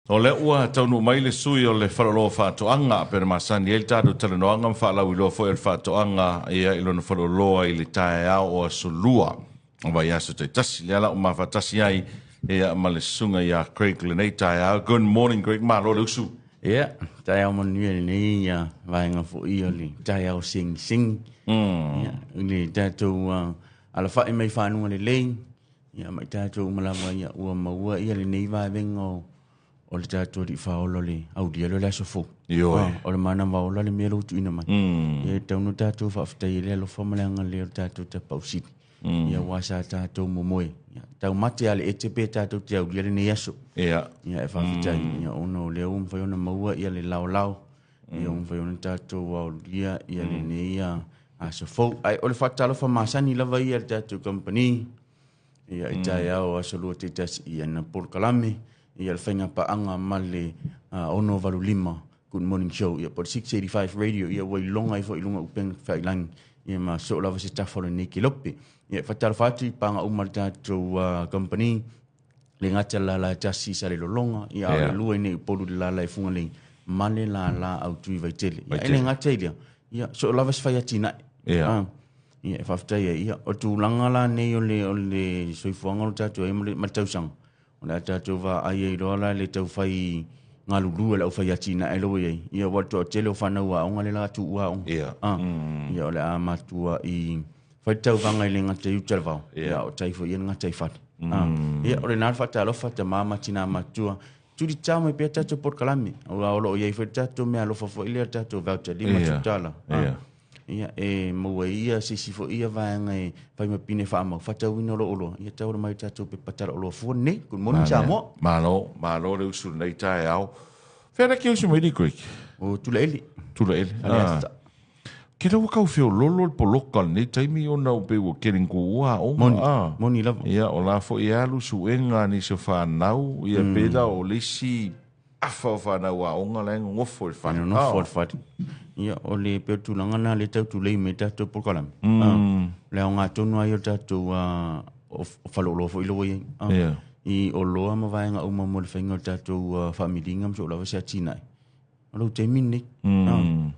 O lea ua taunuu mai le sui o le Faleoloa o Faatoaga, pei ona masani ai le tatou talanoaga ma faalauiloa foi o le faatoaga ia i lona faleoloa i le taeao o Aso Lua o vaiaso taitasi. Lea la ua mafaatasi ai ia ma le susuga ia Craig lenei taeao. Good morning Craig, malo le usu. Ia, taeao manuia i lenei vaega foi o le taeao segisegi. Ia, i le tatou alafai mai fanuga lelei, Ia ma i tatou uma lava ia ua maua ia lenei vavega o o le tatou alii faaola o le aulia lea o le aso fou. Ioe. Ah, o le manava ola le mea lea ua tuuina mai. Ia e tatau ona tatou faafetai i le alofa ma le agalelei o le tatou Tapaau Sili. Ia aua sa tatou momoe. Ia, taumate lava le ete pe tatou te aulia lenei aso. Ia. Ia e faafetai ia ona o lea ua mafai ona maua ia le laolao. Ia ua mafai ona tatou aulia ia lenei aso fou. Ae o le faatalofa masani lava ia a le tatou kamupani ia i taeao o aso lua taitasi i ana polokalame ia le faigapaaga ma le 685 Good Morning Show ia po o le 685 Radio ia ua iloga ai foi i luga o upega tafailagi ia ma soo lava se tafa o lenei kelope. Ia e faatalofa atu i paga uma a le tatou kamupani le gata le lala e tasi i Salelologa, ia a o le lua i nei Upolu i le lala i Fugalei, ma le lala autu i Vaitele. Ia, e le gata i lea, ia, so o lava se fai atinae. Yeah. Ia, e faafetai ai. Ia, o tulaga la nei o le, o le soifuaga o lo tatou ai ma le, ma le tausaga, o le a tatou vaai ai loa la le taufai galulue o le aufai atinae lea ua i ai. Ia, ua toatele o fanau aoga lea la tuua aoga. Yeah. Ia, o le a matua i fai le tauvaga i le gata i uta le vao, ia, o tai foi ia le gata i fale. Ia, o lena le faatalofa, tama ma tina matutua. Tuli tau mai pea tatou polokalame, aua o lo o i ai foi le tatou meaalofa foi lea, le tatou voucher $50. Ia, e maua ai ia se isi foi ia vaega e fai ma pine faamau, faatauina o lou oloa, ia tauala mai le tatou pepa tala oloa fua lenei. Good morning Samoa. Malo, malo le usu i lenei taeao. Fea la ke usu mai nei, Craig? O Tulaele. Tulaele. Faleata. Ke ua kau feololo le poloka lenei taimi ona o pei ua kele ngua aoga. Moni, moni lava. Ia, o la foi e alu suega a nisi o fanau, ia pe la o le isi afa o fanau aoga la e nonofo i le fale. Nonofo i le fale. Ia, o le pei o le tulaga lena lea e tau tulei mai ai tatou polokalame. O le aoga tonu lava ia o le tatou o faleoloa foi lea ua i ai. I oloa ma vaega uma mo le faiga o le tatou faamiliga ma soo lava se atinae. O lou taimi lenei.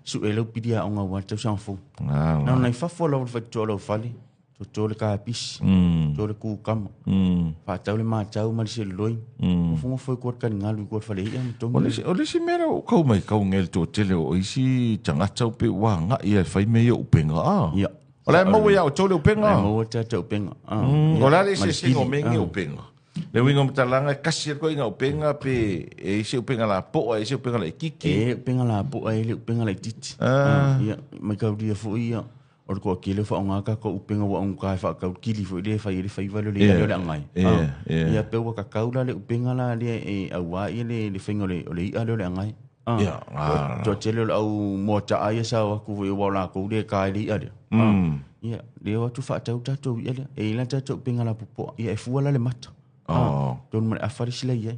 Sue lau pili aoga aua le tausaga fou. Na ona i fafo lava o le faitotoa o lau fale, toto le kapisi, toto le kukama, faatau le matau ma le seluloi, nofonofo ai koa le taligalu i koa le fale i'a ma togi. O le isi mea lea ua kau mai kau nei le toatele o isi tagata pei ua agai e fai mea ia upega a. Ia. O la e maua ia outou le upega? O la e maua tatou upega. O le a le eseesega o mea nei upega? Le uiga o matalaga e kasi ai koe i upega pe e i se upega lapoa e i se upega laititi. E upega lapoa e le upega laititi. Ia, maitaulia foi ia o le toatele o faaaoga tatou upega ua augata e faatau kili foi lea e fai ai le faiva lea o le i'a lea o le agai. Ia pei ua tatau la le upega la lea e aua ia le faiga o le i'a lea o le agai. Toatele o le au moataa ia sa o atu foi aua o latou lea e ta ai le i'a lea. Ia, lea o atu faatau tatou i'a lea. E i ai la tatou upega lapopoa, ia e fua la le mata. Tonu ma le afa le isi la i ai.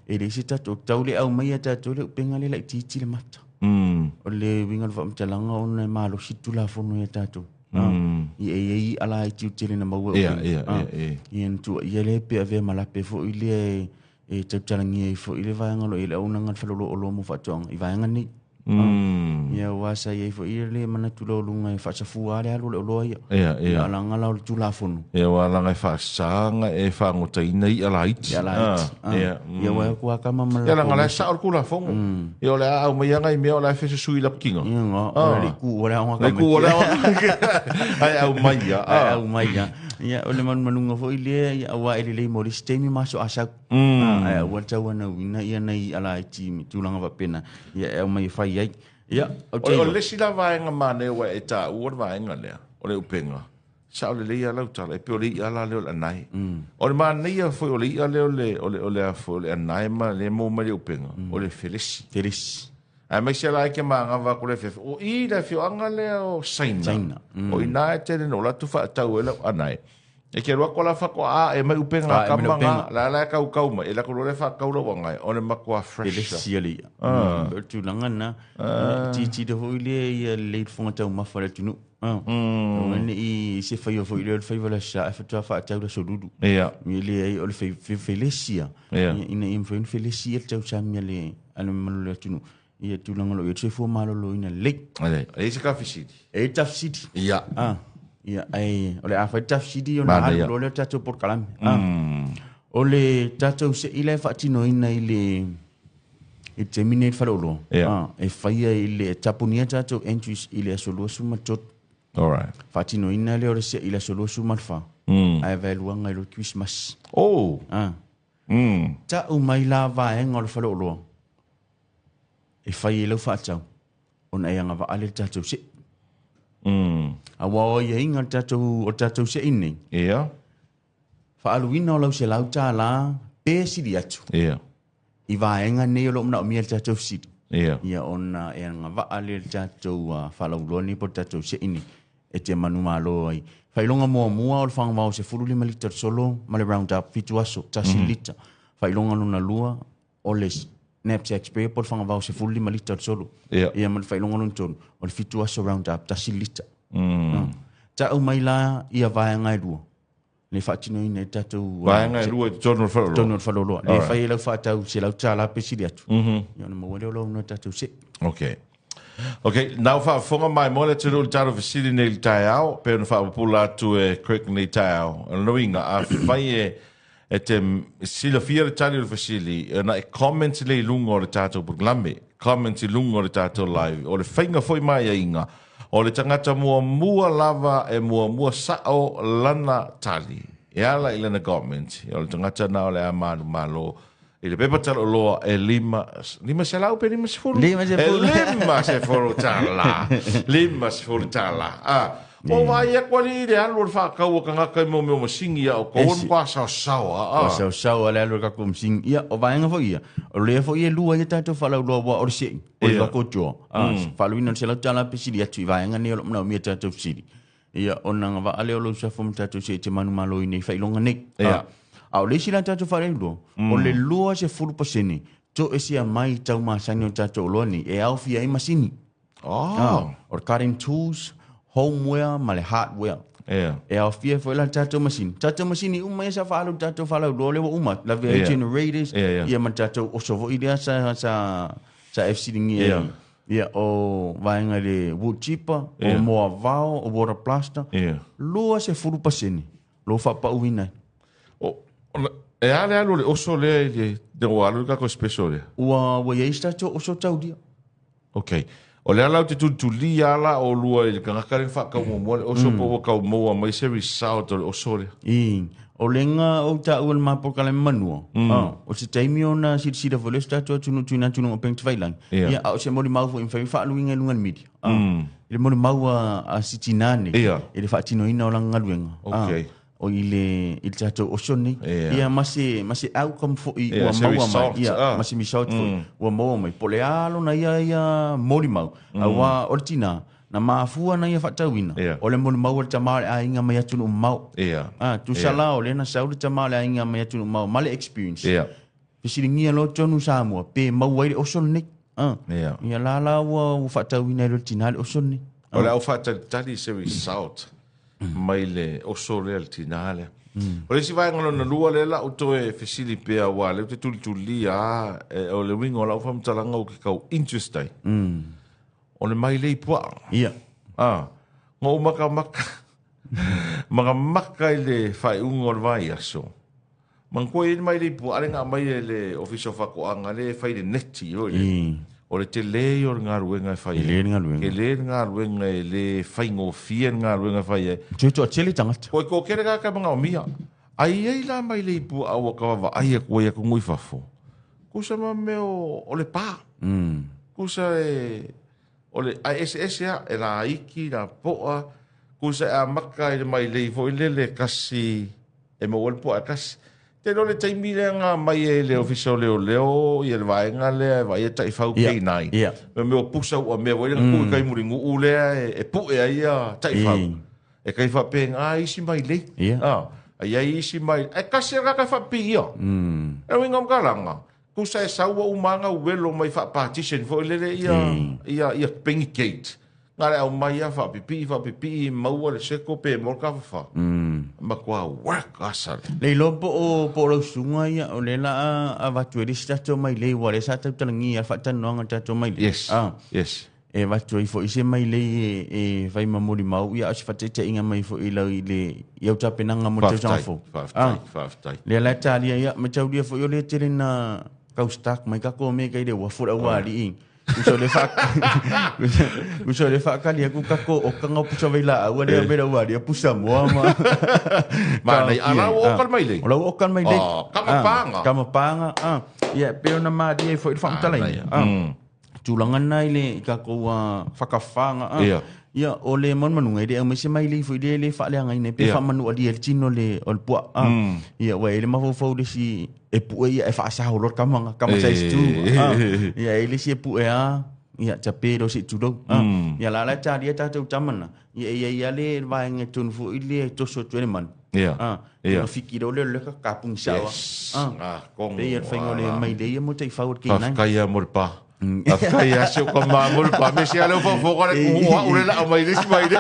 E leai se tatou, tau le aumaia tatou le upega lea laitiiti le mata. O le uiga o le faamatalaga ona e malosi le Tulafono ia tatou. Ia e i ai i'a laiti tele na maua e upega. Ia na tuuaia lea pe avea ma lape foi lea e tautalagia ai foi le vaega o lo o i ai le auaunaga a le Faleoloa o Oloa mo Faatoaga i vaega nei. Ia aua sa i ai foi le manatu laualuga e faasafua lava le alu o le oloa ia. Ia, a laga la o le Tulafono. Ia aua leaga e faasa ona e fagotaina i'a laiti. I'a laiti. Ia aua e o atu lava tama ma le Ia leaga o la e sao le Tulafono. Ia o le a aumai lava nai mea o la e fesusui laputiga. Ia o le ku o le aoga Le ku o le aoga. Ae aumai lava. Ae aumai lava. Ia, o le manumanuga foi lea, ia, aua e lelei mo le isi taimi ma aso asau. Ae aua le tauanauina ia nai i'a laiti i tulaga faapena, ia e aumai e fai ai. Ia, ou te O le isi la vaega manaia ua e taua le vaega lea, o le upega, sao lelei lava lau tala, e pei o le i'a la lea o le anae. O le manaia foi o le i'a lea o le, o le, o le a foi, o le anae ma lea e maua mai le upega, o le felesi. Felesi. Aemaise la e ke manava aku le afiafi. O i le afioaga lea o Saina. Saina. O ina e tele no latou faatau ai lau anae. E ke alu atu la faatoa ae mai upega a kama na, la la e kaukau mai, e lako loa lea faakau lau agai, o le matua fresh. E le sia le ia. O le tulaga lena. Titi foi lea ia lelei le fofoga taumafa o le atunuu. Aua ne i se faiva foi lea o le faiva le Aso Sa ae faatoa faatau le Aso Lulu. Ia. E leai, o le felesi ia, ina ia mafai ona felesi le tausami a le mamalu o le atunuu. Ia tulaga o lo o i ai le soifua maloloina lelei. E i ai se tafesili? E i ai le tafesili. Ia. Ah, ia, ae o le a fai le tafesili ona alu loa lea o le tatou polokalame. Ah. O le tatou sei la e faatinoina i le i le taimi nei i le faleoloa. Ia. Ah, e faia i le tapunia tatou entries i le aso 23. All right. Faatinoina lea o le sei i le aso 24. Ae vaeluaga i lo Christmas. Oh. Ah. Tau mai la vaega o le faleoloa e fai ai lau faatau ona e agavaa lea i le tatou sei. Aua o aiaiga o le tatou, o le tatou sei nei, Ia. Faaaluina o lau $100 pe sili atu. Ia. I vaega nei o lo o manaomia e le tatou fesili. Ia. Ia ona e agavaa lea i le tatou faalauiloa nei po o le tatou sei nei e te manumalo ai. Faailoga muamua o le fagavao 15 lita le solo ma le round up 7 aso, 1 lita. Faailoga lona lua o le knapsack spray po o le fagavao 15 lita le solo. Ia. Ia ma le faailoga lona tolu o le 7 aso round up 1 lita. Tau mai la ia vaega e lua le faatinoina i tatou vaega e lua i totonu o le faleoloa. Totonu o le faleoloa. Le fai ai lau faatau $100 pe sili atu. Ia ona maua lea o lau avanoa tatou sei. Okay. Ok, nau faafofoga mai mo le atunuu i le tatou fesili nei i le taeao, pei ona faapupula atu e Craig nei taeao. O lona uiga, afai e e te silafia le tali o le fesili, ona e comment lea i luga o le tatou polokalame, comment i luga o le tatou live. O le faiga foi ma aiaiga, o le tagata muamua lava e muamua sao lana tali e ala i lana comment, o le tagata na o le a manumalo i le pepa taloloa e lima, 500 pe 50? 50. E $50. $50. Ah, ua vaai atu alii i le alu o le faatau a tagata i mea o masini a outou, ua matua saosaoa. Ua saosaoa le alu o le tatou masini. Ia, o vaega foi ia, o lea foi e lua ai a tatou faalauiloa aua o le sei, o le tatou joa. Faaaluina o le $100 pe sili atu i vaega nei o lo o manaomia tatou fesili. Ia, ona agavaa lea o lou safo ma tatou sei e te manumalo i nei faailoga nei. A o le isi la tatou faalauiloa, o le 20% toesea mai tau masani o tatou oloa nei e aofia ai masini. O le cutting tools, homeware ma le hardware. E aofia foi la tatou masini. Tatou masini uma ia sa faaalu i tatou faalauiloa lea ua uma. Lavea ai generators, ia ma tatou oso foi lea sa sa sa e fesiligia ai. Ia, o vaega i le wood chipper, o moa vao, o water plaster. 20% lo faapauina ai. E a le alu o le oso lea i le, ua alu le tatou special lea? Ua i ai se tatou oso taulia. Ok. O le ala ou te tulitulia ala olua i le tagata lea na faatau muamua le oso po ua tau maua mai se result o le oso lea. I, o lenga o taua le ma polokalame manua. O se taimi ona silasila foi lea o se tatou atunuu tuina atu i luga o upega tafailagi. Ia, a o se molimau foi e mafai ona faaluina i luga o le media. I le molimau a si tinā nei i le faatinoina o lana galuega. O i le, i le tatou oso nei. Ia, ma se, ma se outcome foi ua maua mai. Ia, ma se result foi ua maua mai. Po o le a lona ia ia molimau. Aua o le tinā, na mafua ona ia faatauina, o le molimau a le tama o le aiga mai atunuu mamao. Tusa la o lea na sau le tama o le aiga mai atunuu mamao ma le experience. Fesiligia loa tonu Samoa pe maua ai le oso lenei. Ia la la ua faatauina e le tinā le oso lenei. O le au faatalitali i se result mai le oso lea le tinā lea. O le isi vaega lona lua lea la ou toe fesili pea aua lea ou te tulitulia lava, o le uiga o lau faamatalaga ou te tau interest ai. O le mailei puaa. Na ou makamaka, makamaka i le faaiuga o le vaiaso. Manatua e i ai le mailei puaa lea na aumai e le Ofisa o Faatoaga lea e fai i le neti foi lea. O le tele ia o le galuega e fai ai. Tele le galuega. Tele le galuega e le faigofie le galuega e fai ai. Toe toatele tagata. Toe toatele tagata e manaomia. Ae i ai la mailei puaa ua ta vaavaai atu ai atunuu i fafo, tusa ma mea o le pa. Tusa e, o le, ae eseese lava, e laiti, lapoa, tusa e amata i le mailei foi lele e tasi, e maua ai le puaa e tasi. Te iloa le taimi lea na aumai ai e le Ofisa o Leoleo ia le vaega lea e vaaia taifau K9. Mea mea o pusa ua mea foi lea na tuu i tai mulinuu lea e pue ai ia taifau. E tai faapena isi mailei. Ai ai isi mai, e kasi a kaka whapi ia. E winga mkalanga. Kusa e saua umanga welo mai wha partition fo lele ia ia ia pengi gate. Ngā au mai ia whapipi, whapipi, maua le seko pe morka wha. Ma kua work asale. Le ilo po o po lau sunga ia o le la a vatu e lisi tato mai le wa le sa tau talangi a whaatanoanga tato mai le. Yes. Ah. Yes. E vatu i fo ise mai le e whai mamuri mau ia o se whatete inga mai fo i lau i le i au tapenanga mo te Whaftai, fo. whaftai, whaftai. Le la talia ia ma tau lia fo i o le tele na kau stak mai kako me kai le wa fura wa li. Uso le fa Uso le fa kali aku kako o kanga pusa vela au le vela wa lia pusa moa ma. Ma nei, ala o okal mai le. O lau okal mai le. Oh, kama panga. Kama panga. Ah. Ia pe ona ma dia fo i whamtala nei, i. Ah. Tūlanga nai le i kako whakawhanga. Ah. Ia. Ia o le manmanunga i le au mai se mai le ifo i le le whaaleanga i nei pe whamanu ali e tino le o le pua. Ah. Ia wa e le mawhawhau le si e pue ia e whaasaho lor kamanga kama size tu. Ah. Ia e le si e pue a ia ta pe lo si tūrau. Ah. Ia la la tā ria tātou tamana. Ia ia ia le vaenga tonu fo i le toso tuene manu. Ia. Ah. Ia. Ia fiki rau le le ka kapungi sawa. Yes. Ah. Ah, kong. Pe ia whaingo le mai le ia mo te i whau ki nai. Whafkai mo le pa. Whafkai a se o ka maa mo le pa. Me se ale o whawhawka le kuhua ure la au mai le si mai le.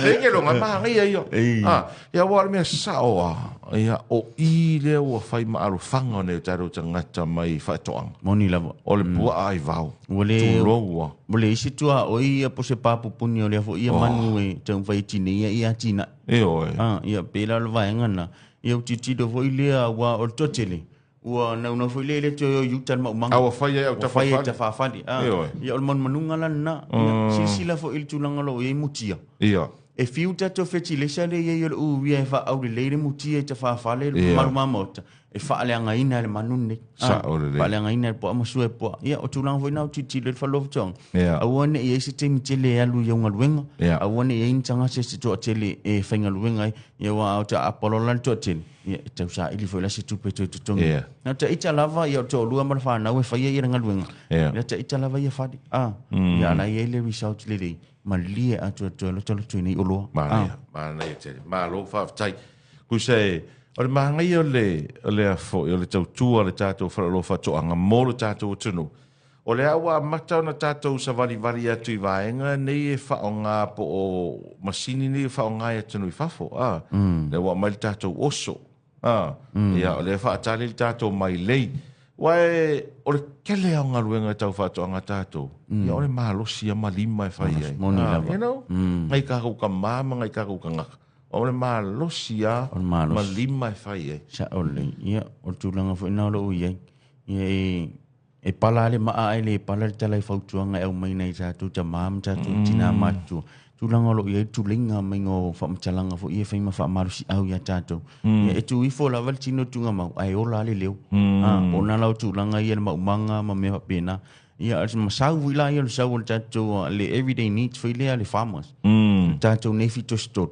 Le ke longa maa ngai ia. Ah, ia wa mea sao a. Ia o i le ua whai ma alofanga ne o taro tangata mai whaetoanga. Moni lava. O le pua ai vau. Ua le Tūloua. Mo le isi tua o ia po se papu puni o lea fo ia manu e tau whai tine ia ia tina. E oe. Ah, ia pela le vaenga na. Ia utitilo fo i lea ua o le totele. Ua nauna fo i lea le toe o yuta le maumanga. Awa whai ai au Ua whai e tawhawhali. tawhawhali. Ah, E oe. ia o le manmanunga la na. Ia sisila fo i le tūlanga lo ia i mutia. Ia. E fiu tato wheti lesa le ia i o le uwia e wha au le leire mutia e tawhawhale le Ia. maru mamota. E whaaleanga ina le manu nei. Sa o le le. Whaaleanga ina le poa masua e poa. Ia, o tūlanga foi nau titi le whalofa tonga. Ia. Aua ne ia isi te mitele e alu i au ngaluenga. Ia. Aua ne ia ini tanga se se toa tele e whai ngaluenga ai. Ia wā au ta apolola le toa tele. Ia, e tau sa ili foi la se tupe toe tutonga. Ia. Nā ta ita lava ia o toa lua ma le whanau e whaia ia le ngaluenga. Ia. Ia ta ita lava ia whadi. Ah. Ia ala ia le result le lei. Malie atu atu loto loto nei oloa. Māna ia tele. Mālo whaftai. Kusa e, o le mahangai o le afo, o le tautua le tātou wharalofa whatoanga, mō le tātou o tunu. O le awa mata ona tātou sa wari atu i vaenga, nei e whaonga po o masini nei e whaonga e tunu i whafo. Ah. Le wa mai le tātou oso. Ah. Ia, o le whaatale le tātou mai lei. Wae, o le kele au ngaluenga tau whatoanga tātou. Ia, o le mālosi a malima e whai ai. Moni Ah, lava. You know? Ngai kako ka mama, ngai kako ka ngaka. O le mālosi a O le malosi. malima e whai ai. Sa ole ia o le tulaga foi na o lou i ai ia e pala le maa ai le pala le tala i fautuaga e aumai nei tatou tamā ma tatou tinā matutua tulaga o loo i ai tuleiga maiga o faamatalaga foi ia faima faamalosiau iā tatou ia e tu ifo lava le tino tugamau ae ola le leo ona la o tulaga ia le maumaga ma mea faapena ia masau foi la ia o le sau o le tatou le everyday needs foi lea le farmers tatou nei fitositolu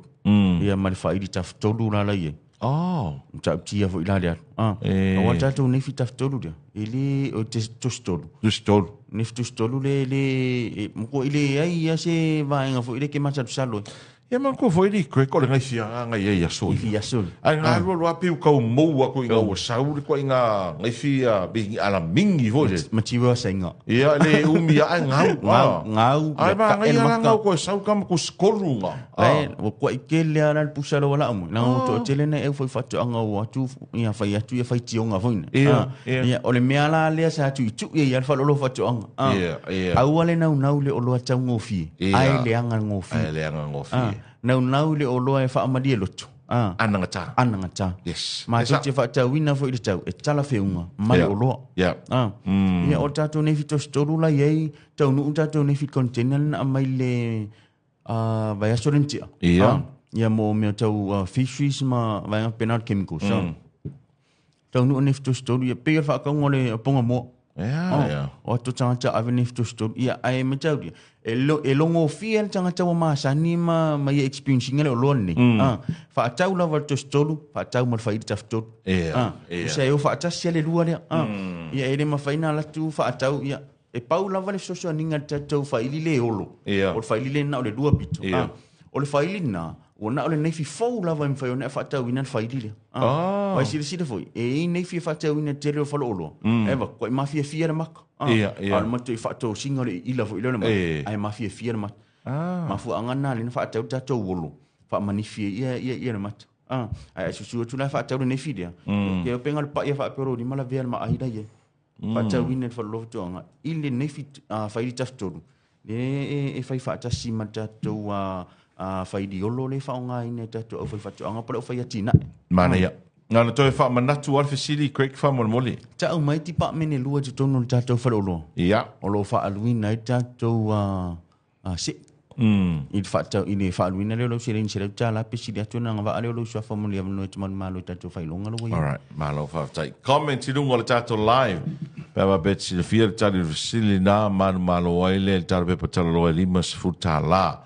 ia ma le faaili tafutolu la la i ai Oh. Tau tia foi la lea. Ah. Aua tatou nei fitafutolu lea. E le o te tositolu. Tusitolu. Nei fitositolu le le mo i le ai ia se vaenga foi le ke masalusalo. Ia man ko foi li koe ko le ngai fia ngai ia so. I fia so. Ai ngā lua lua piu kau mou aku i ngā ua sau le koe i ngā ngai fia bi ala mingi foi le. Ma tiwa sa inga. Ia le umi ai ngau. Ngau ngau. Ai ma ngai ala ngau koe sau kama ko skolu ngā. Ai o koe ke le ala pusa lo wala mo. Na o to tele na e foi fatu anga o atu ia fai atu ia fai tionga foi. Ia o le mea la le sa atu i tu ia ia fa lo fatu anga. Ia ia. Au ale nau nau le o lo tau ngofi. Ai le anga ngofi. Ai le anga ngofi. Nau nau le o loa e whaamalie loto. Anangata. Anangata. Yes. Ma te te whaatauina fo i le tau, e tala wheunga, mai o loa. Yeah. Ia o tātou nei fitositolu la iei, tau nuu tātou nei fit container na mai le vaiaso lentia. Ia. Ia mo mea tau fisheries ma vaenga penal chemicals. Tau nuu nei fitositolu, ia pei o whaakaunga le ponga moa. Ia, ia. O atu tangata ave nei fitositolu, ia ae me tau dia. E longo fia le tangata wa masani ma ia experience le o loa nei. Whaatau lava le tositolu, whaatau ma le whairi tafutolu. Ia, ia. Usa e o whaatasi le lua lea. Ia e le mawhaina latu whaatau, ia. E pau lava le sosoaninga le tatou whaili le olo. Ia. O le whaili le na o le lua pito. Ia. O le whaili na, Ua na o le neifi fou lava e mafai ona e faatauina le faili lea. Ah. Vai silasila foi, e i ai neifi e faatauina i le tele o faleoloa. E matuai mafiafia le maka. Ah. Ia, ia. A o le matuai faatosina o le iila foi lea o le mata, E. ae mafiafia le mata. Ah. Mafuaaga na lea na faatau le tatou olo, faamanifi ai ia, ia, ia le mata. Ah. Ae a susu atu la e faatau le neifi lea, mm. Ke pega le paia faapea o lou lima lavea le maai la i ai. Faatauina i le faleoloa faatoaga i le neifi faili tafatolu le e fai faatasi ma le tatou faili olo le faaaogaina e tatou aufaifaatoaga po o le aufai atinae. Manaia. Na ona toe faamanatu lava le fesili Craig faamolemole. Tau mai tipamene lua i totonu o le tatou faleoloa. Ia. O lo o faaaluina ai le tatou se i le faatau i le faaaluina lea o lau seleni $100 pe sili atu ona agavaa lea o lou suafa mo le avanoa e te manumalo i tatou faailoga lo ua i ai. Alright, malo faafetai. Comment i luga o le tatou live. Pe a faapea e te silafia le tali o le fesili lena, manumalo ai lea i le tala pepa talaloa e $50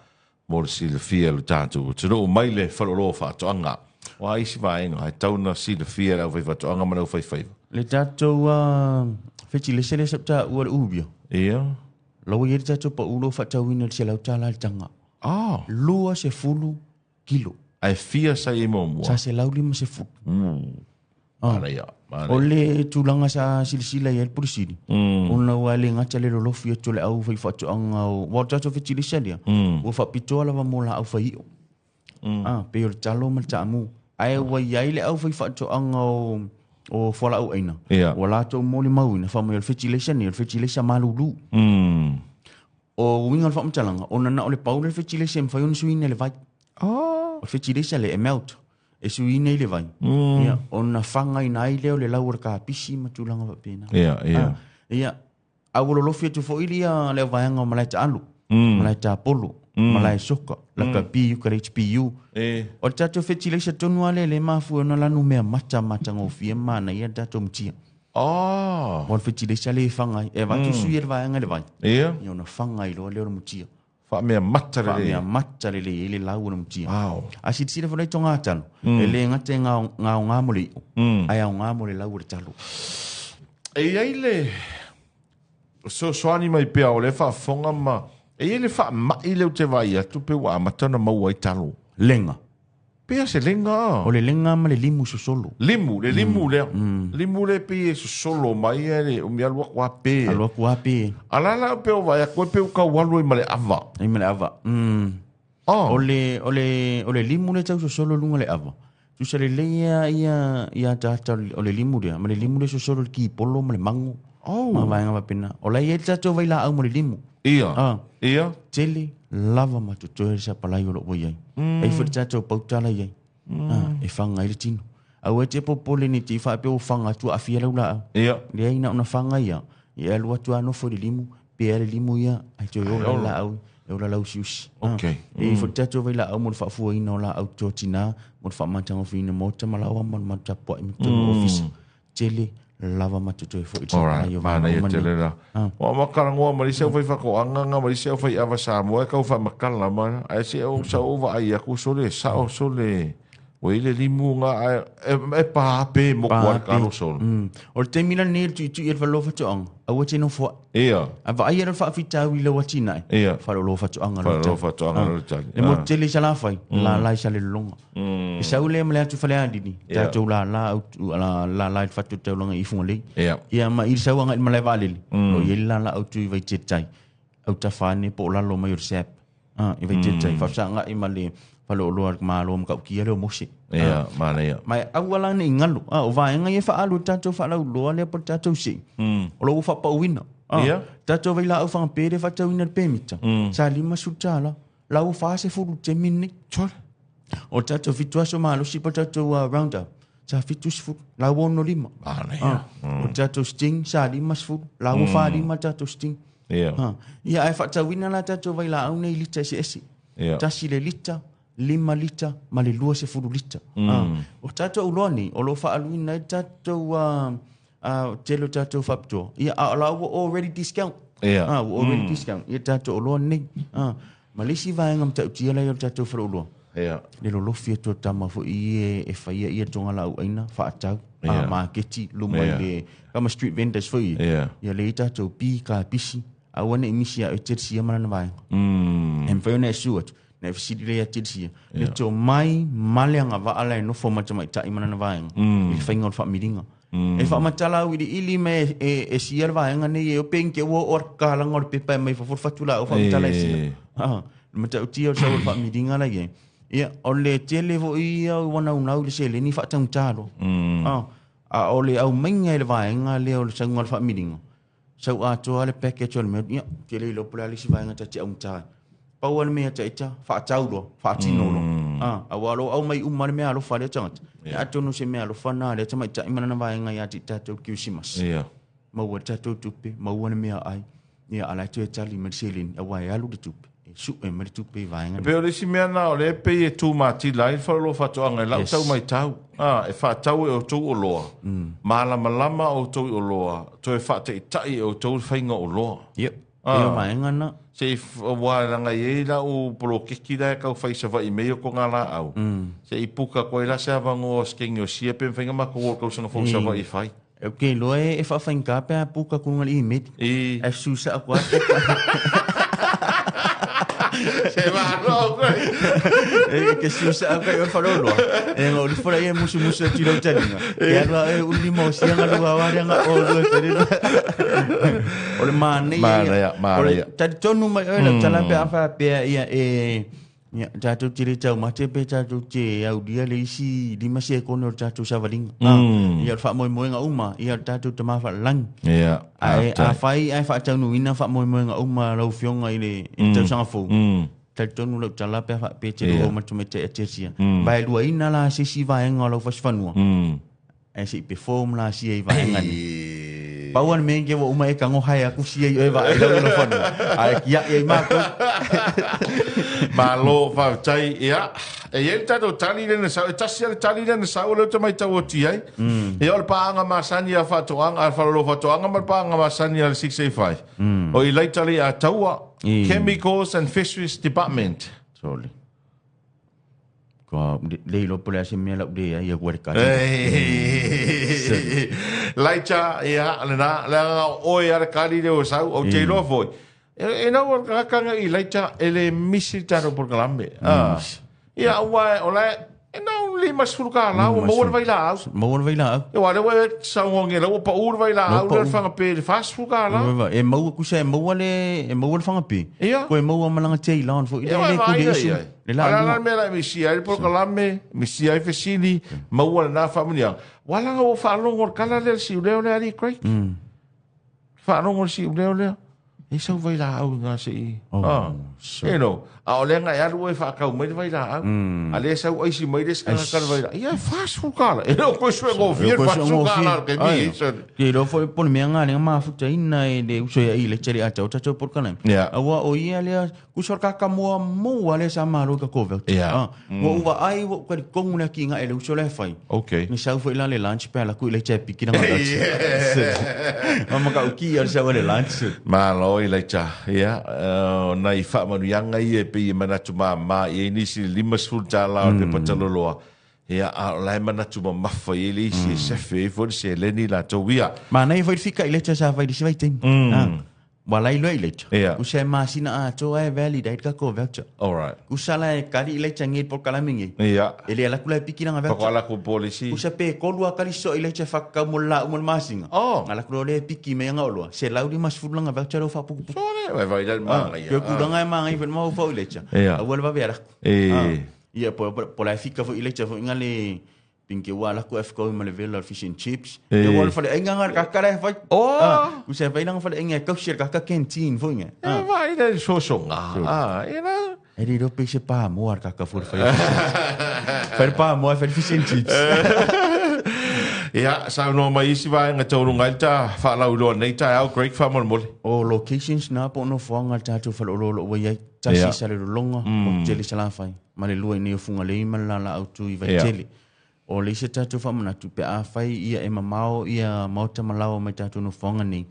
mo le silafia e lo tatou atunuu mai le faleoloa o faatoaga. O a isi vaega e tatau ona silafia e le aufaifaatoaga ma le aufaifaiva? Le tatou fetilesa lea sa ou taua le uria. Ia. La ua i ai le tatou pau lo faatauina i le $100 i le taga. Ah. 20 kilo. Ae fia sa i ai muamua? Sa 150. Ah. Manaia, manaia. O le tulaga sa silasila i ai le Pule Sili, ona ua le gata le lolofi atu o le au faifaatoaga o, aua o le tatou fetilisa lea, ua faapitoa lava mo laau faii'o. Ah, pei o le talo ma le taamu. Ae ua i ai le aufaifaatoaga o, o fualaau aina. Ia. Ua latou molimauina, fai mai o le fetilesa nei, o le fetilesa malulu. O uiga o le faamatalaga, ona na o le pau le fetilesa e mafai ona suiina i le vai. Oh. O le fetilesa le e melt, e suiina i le vai. Ia, ona fagaina ai lea o le lau o le kapisi ma tulaga faapena. Ia, ia. Ah, ia, A ua lolofi atu foi lia le vaega o Malae Taalu, Malae Tapolo, Malae Soka, Lakapi uka le HPU. E. O le tatou fetilaisa tonu lava lea lea e mafua ona lanu mea mata matagofie ma manaia le tatou mutia. Oh. O le fetilaisa lea e faga ai. E avatu sui e le vaega i le vai. Ia. Ia ona faga ai loa lea o le mutia. Faamea mata lelei. Faamea mata lelei ai le lau o le mutia. Wow. A silasila foi la i toga talo, e le gata e aoga mo le i'o, ae aoga mo le lau o le talo. E i ai le fesoasoani mai pea o lea faafofoga ma e i ai le faamai lea ou te vaai atu pe ua amata ona maua ai talo. Lega. Pea se lega. O le lega ma le limu sosolo. Limu, le limu lea. Limu lea pei e sosolo mai e le umi alu aku a pe. Alu aku a pe. A la la pe o vaai aku e pe u kau alu ai ma le ava. Ai ma le ava. Oh. O le, o le, o le limu lea tau sosolo luga le ava. Tusa lelei ia, ia, ia ataata o le limu lea, ma le limu lea sosolo i le kipolo ma le mago. Oh. Ma vaega faapena. O la e i ai le tatou vailaau ma le limu. Ia. Ah. Ia. Tele lava ma totoe le sapalai o loo ua i ai. E ai foi le tatou pauta la i ai. Ah, e faga ai le tino. Aua e te popole nei te i faapea ua faga atu aafia lau laau. Ia. Leai na ona faga ia, ia e alu atu a nofo i le limu, pea le limu ia, ae toe ola le laau, e ola lausiusi. Ah, Okay. E ai foi le tatou vailaau mo le faafuaina o laau toa tina, mo le faamatagofieina maota ma laoa ma le matou tapuai ma totonu o ofisa. Tele lava ma totoe foi i le Alright, sapalai o vaega manaia uma nei. tele la. Ua makalagoa ma le isi aufaifaatoaga ma le isi aufaiava Samoa e tau faamatala mai, ae se o sa ou vaai atu sole sao sole ua i le limu ga ae e pa pe moku ai le talo sole. O le taimi la lenei o le tuitui e le faleoloa faatoaga, aua te nofo ai. Ia. A vaai e le faafitaui i lau atinae, Ia. faleoloa faatoaga lau Faleoloa tali. faatoaga lau tali. Le motu tele i Salafai, lala i Salelologa. E sau lea ma le atu Falealili, tatou lala au lala i le fatu o le taulaga i Fugalei. Ia. Ia ma i le sau agai i le malae vaalele, o lo o i ai le lala autu i Vaitele-tai, autafa ane po o lalo mai o le SAP. I Vaitele-tai, faafesagai ma le faleoloa a le Malo matautia lea o Mose. Ia, manaia. Ma e aua la nei galu. O vaega ia e faaalu e le tatou faalauiloa lea po o le tatou sei, o lo o ua faapauina. Ia. Tatou vailaau fagape lea e faatauina i le pemita, sa $50, la ua 40 i le taimi lenei. Chole. O le tatou 7 aso malosi po o le tatou round up, sa 70, la ua 65. Manaia. O le tatou sting sa 50, la ua 45 le tatou sting. Ia. Ia, ae faatauina la tatou vailaau nei i lita eseese. Ia. 1 le lita, 5 lita ma le 20 lita. O tatou uloa nei, o lo o faaaluina ai le tatou tele o tatou faapitoa. Ia, a o la ua already discount. Ia. Ua already discount. Ia tatou oloa nei. Ma le isi vaega matautia la ia o le tatou faleoloa. Ia. Le lolofi atu o tama foi i e faia ia tonga lau aina, faatau, Ia. maketi, luma Ia. i le, kama street vendors foi. Ia. Ia le i tatou pi, ka pisi, aua ne i misi a e te sia mana na vaega. E mawhai ona e su atu. Na e fesili lea ia te sia. Le tomai ma le agavaa la e nofo ma tamaitai ma lana vaega i le faiga o le faamiliga. E faamatala auiliili ma e sia le vaega nei e o pe inke ua oo tatalaga o le pepa e aumai fafo le fatulao faamatala e sia. Le matautia o le sau o le faamiliga la i ai. Ia, o le tele foi ia ua naunau i le seleni faataugata loa. A o le aumaiga i le vaega lea o le sauga o le faamiliga, sau atoa le package o le mea, ia, ou te le iloa po o le a le isi vaega ta te augata ai. Pau lava le mea ia te ita, faatau loa, faatino loa. Aua o lo o aumai uma lava le meaalofa a lea tagata. Ia atonu o se meaalofa lena a lea tamaitai ma lana vaega ia te i tatou i le Kerisimasi. Maua le tatou tupe, maua le meaai, ia a o la e toe tali mai le seleni, aua e alu le tupe, e sue mai le tupe i vaega E pei o le isi mea lena o lea e pei e tumatila ai le faleoloa faatoaga i lau tau matau, e faatau e outou oloa, malamalama outou i oloa, toe faataitai e outou le faiga o oloa. Yep. E o vaega lena. Se i, aua leaga e i ai lau poloketi la e tau fai i Savaii mei o Togalaau, se i puka atu ai la se avanoa o se keni o sia pe mafai ona matou o i le tausaga fou i Savaii e fai. Ou te iloa e faafaigata pe a puka atu luga i le email. Ae fesuisaʻu atu lava puka. Se malo koe. E ke suisaʻu atu ai oe faleoloa. E na uli fola ia e musumusu atu i lau taliga. E alu a oe uli lima o sia galua wa lea nga o lua tele. O le manaia ia. Manaia, manaia. O le talitonu mai oe lau tala pe a faapea ia e Ia, tatou te le taumate pe tatou te aulia le isi 5 sekone o le tatou savaliga. Ia, o le faamoemoega uma, ia o le tatou Tama Faalelagi. Ia, Ae afai ae faataunuuina faamoemoega uma a lau Afioga i le tausaga fou, talitonu lau tala pe a faapea e te le oo ma le tamaitai atia Vaeluaina la se isi vaega o lau fasifanua, ae se i perform la sia i vaega nei. Pau lava le mea ke ua uma e tago hae aku sia i oe vaai lau ilo fanua. Ae kiaʻi ai matou. Malo faafetai. Ia, e i ai le tatou tali lea na sau, e tasi lava le tali lea na sau, o lea ou te matau atu i ai. Ia, o le paaga masani a Faatoaga, a le Faleoloa Faatoaga ma le paaga masani a le 685. O i Laita Leiataua, Chemicals and Fisheries Department. Sorry. Kua le iloa po o le a se mea lau leai ia kua le kali. Laita, ia, lena, leaga o oe a le kali lea ua sau, ou te iloa foi. E nau o le tagata na i Laita, e le misi le tatou polokalame. Ia, aua o la e, e nau $50 ua maua le vailaau. Maua le vailaau. Aua o lea ua e saunoa nei, la ua pau le vailaau lea le fagape i le $40. E maua, tusa e maua le, e maua le fagape. Ia. Toe maua ma lana Ceylon foi lea, le kuli isu. Le la la mea la e misia ai le polokalame, misia ai fesili, maua lena faamanuiaga. Ua laga ua faalogo le kala lea le siuleo lea alii Craig. Faalogo le siuleo lea. E sau vailaau i ngā se i. Oh, ah. so. You know, a o lea ngai alu e whakau mai le vailaau. A lea sau aisi mai le skanga kala vailaau. Ia e fast kala. E leo koe sue ngō fia, fast kala ke mi. Ke iloa foi po o le mea ngā lenga mafutaina e le uso ia i le tele a tau tatou polokalame. Yeah. Aua o ia lea Kusa o le kaka mua mua lea sa malo i ka kovelt. Yeah. Ah, ua ou vaai ua ou talitonu le aki gaʻe le uso lea e fai. Okay. Ni sau foi la le lunch pe ala ku i le chai piki langa lunch. Ma matautia le sau le lunch. Malo i laita. Ia, o nai faamanuiaga ia e pei e manatu māmā i ai nisi le $50 o le pepa taloloa. Ia, a o la e manatu mamafa i ai le isi e sefe ai foi le seleni latou ia. Manaia foi le fika i lecha sa fai i le isi vaitaimi. Ah. Ua lai loa i lecha. Yeah. Usa e masina atoa e valid ai le tatou voucher. Alright. Usa la e kali i lecha ngei polokalame ngei. Ia. E le ala ku la e piki langa voucher. Whakaala la ku polisi. Usa pe kolu a kali so i lecha whakakau mo le la uma le masina. Oh. Nga la ku loa le e piki mai anga oloa. 150 langa voucher leo whapukupuku. Sore, vai vai la manga ia. Ke kulanga e manga i whenua au i lecha. Yeah. Aua le vave ala ku. E. Ia, po la e fika fo i lecha fo inga le Pinke ua ala ku e ma le vela fish and chips. E. Te ua le fale ainga nga kaka le fai. Oh. Ah, u se fai langa fale ainga kausi le kaka canteen foi nga. E vai le soso nga. Ah, e la. E ri rope se pa mo ar kaka fur fai. Fai pa mo fai fish and chips. Ia, saunoa mai isi vaega taulunga ai le ta faalauiloa nei taeao, Craig, faamolemole. O locations na po no foanga le tatou faleoloolo ua i ai. Tasi Ia. sa le lolonga, o tele Salafai. Ma le lua i nei o Fugalei ma le lalaau tu i Vaitele. O le isi tatou faamanatu pe afai ia e mamao ia maota ma laoa mai tatou nofoaga nei.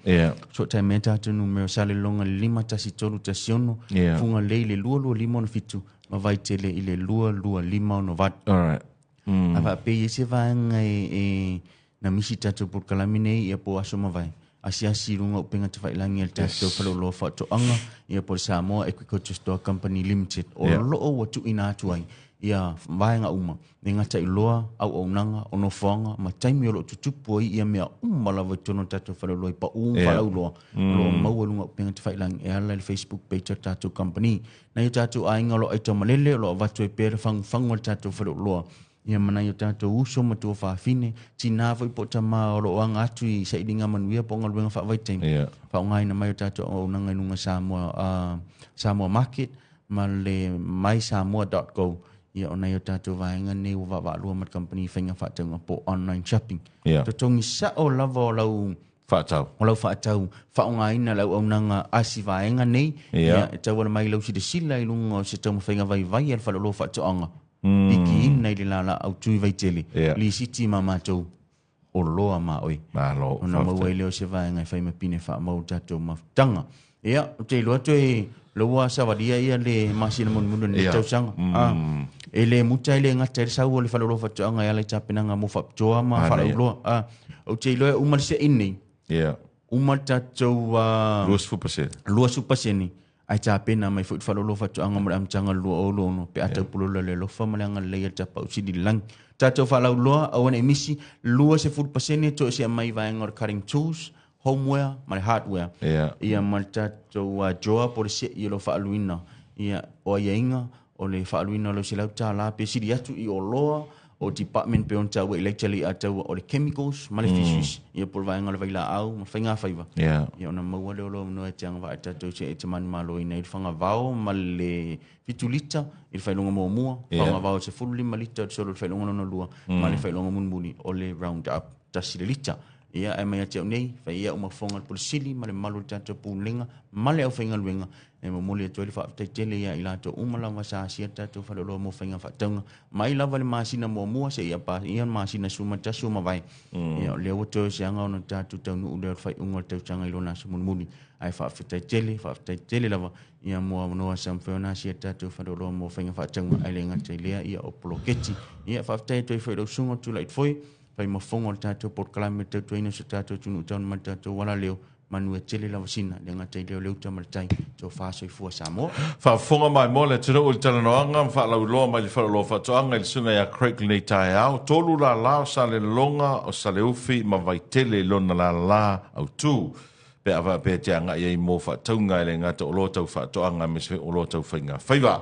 So tai mea tatou numera sa le lolonga le 51316, Fugalei le 22567 ma Vaitele i le 22568. Alright. A faapea i ai se vaega e na misi tatou polokalame nei ia po o aso mavae. Asiasi i luga o upega tafailagi a le tatou faleoloa faatoaga, ia po o le Samoa Agriculture Store Company Limited, o loo ua tuuina atu ai ia vaega uma, e gata i loa auaunaga o nofoaga ma taimi o loo tutupu ai ia mea uma lava i totonu o le tatou faleoloa i pau ma faalauiloa, o loo maua i luga o upega tafailagi e ala i le Facebook page a le tatou company. Nai o tatou aiga o loo aitaumalele, o loo avatu ai pea le fagufagu a le tatou faleoloa, ia ma nai o tatou uso ma tuafafine, tinā foi po o tamā o loo aga atu i sailiga manuia po o galuega faavaitaimi, faaaogaina mai o tatou auaunaga i luga Samoa, Samoa Market ma le mysamoa.go. Ia o nai o tatou vaega nei ua vaavaalua ma le company i faiga faatauga po o online shopping. Totogi sao lava o lau faatau. O lau faatau faaaogaina le auaunaga a si vaega nei, ia e tauala mai i lau silasila i luga o se taumafaiga vaivai a le faleoloa faatoaga, pikiina i le laalaau tui vaitele, lisiti ma matou oloa ma oe. Malo. Ona maua ai lea o se vaega e fai ma pine faamau le tatou mafutaga. Ia, ou te iloa toe ua savalia ia le masina mulimuli o lenei tausaga. E le muta e le gata ai le sau o le faleoloa faatoaga e ala i tapenaga mo faapitoa ma faalauiloa. Ou te iloa e uma le se'i nei, uma le tatou 20%. 20% ae tapena mai foi le faleoloa faatoaga mo le amataga o le 2026 pe a taupulola le alofa ma le agalelei a le Tapaau Sili i le lagi. Tatou faalauiloa, aua ne i misi, 20% toesea mai vaega o le cutting tools, homeware ma le hardware. Ia ma le tatou drawer po o le se'i o lo o faaluina, ia o aiaiga o le faaluina o lau $100 pe sili atu i oloa o department pe ona taua i lecture le ataua o le chemicals ma le fisheries, ia po o le vaega o le vailaau ma le faiga faiva. Ia ona maua lea o lo avanoa e te agavaa tatou se e te manumaloina ai le fagavao ma le 7 lita i le faailoga muamua, fagavao 15 lita o le solo i le faailoga lona lua, ma le faailoga mulimuli o le round up 1 le lita. Ia, ae mai ia te au nei, fai ia uma fofoga le Pule Sili ma le mamalu o le tatou Pulega ma le aufaigaluega, e momoli atu ai le faafetai tele ia i latou uma lava sa asia le tatou faleoloa mo faiga faatauga mai lava le masina muamua seia paia le masina 11 ua mavae. Ia, o lea ua toe o se aga ona tatou taunuu lea o le faaiuga o le tausaga i lona aso mulimuli. Ae faafetai tele lava ia mo avanoa sa mafai ona asia le tatou faleoloa mo faiga faatauga, ae le gata i lea ia o poloketi. Ia, faafetai atu ai foi i lau susuga o Tulai Foi, fai ma fofoga o le tatou polokalame tautuaina o so tatou atunuu tauna ma le tatou alaleo, manuia tele lava sina, le gata i lea o le uta ma le tai, tofa soifua Samoa. Faafofoga maimoa le atunuu i le talanoaga ma faalauiloa mai le faleoloa faatoaga i le susuga ia Craig lenei taeao, tolu lala o Salelologa, o Saleufi ma Vaitele i lona lala autu. Pe a faapea te agai ai mo faatauga e le gata o oloa tau faatoaga aemaise foi oloa tau faiga faiva.